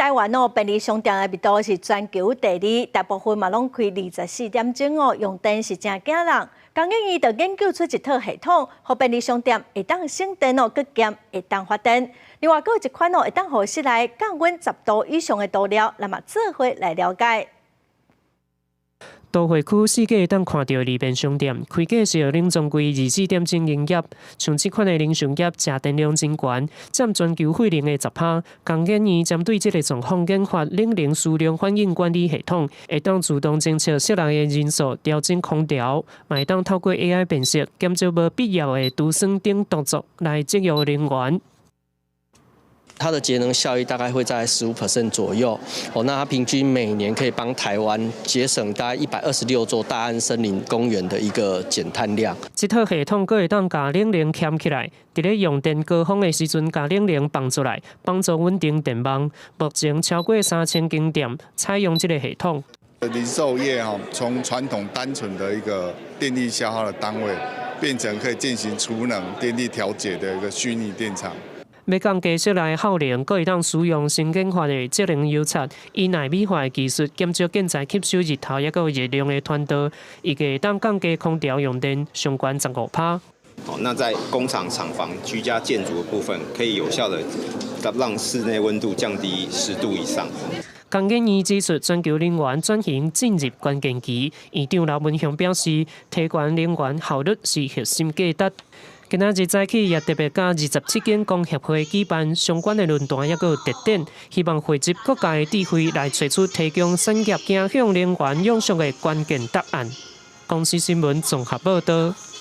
台灣哦，便利商店的密度是全球第二，大部分嘛攏開24點鐘哦，用電是誠驚人。工研院就研究出一套系統，予便利商店會當省電哦，閣兼會當發電。另外，閣有一款哦，會當予室內降溫10度以上的塗料，咱嘛做伙來了解。都會區四界會當看著利便商店，開價是冷藏櫃24點鐘營業。像這款的零售業，食電量真懸，佔全球費能的10%。工研院針對這个狀況研發冷能需量反應管理系統，會當自動偵測室內的人數，調整空調，嘛會當透過 AI 辨識，減少無必要的除霜等動作來節約能源。它的節能效益大概會在15% 左右，哦，那它平均每年可以幫台灣節省大概126座大安森林公園的一個減碳量。這套系統閣會當共冷能牽起來，佇咧用電高峰的時陣，共冷能放出來，幫助穩定電網。目前超過3000間店採用這个系統。零售業哈，從傳統單純的一個電力消耗的單位，變成可以進行儲能、電力調節的一個虛擬電廠。欲降低室內耗能，閣會當使用新研發的節能油漆，以納米化的技術減少建材吸收日頭抑閣熱量的傳導，預計會當降低空調用電上懸15%。好，那在工廠、廠房、居家建築的部分，可以有效的讓室內溫度降低10度以上。工研院指出，全球能源轉型進入關鍵期，院長劉文雄表示，提懸能源效率是核心價值。今仔日早起也特別佮27間工協會舉辦相關的論壇，抑閣有特展，希望匯集各界的智慧來揣出提供產業走向能源永續的關鍵答案。公視新聞綜合報導。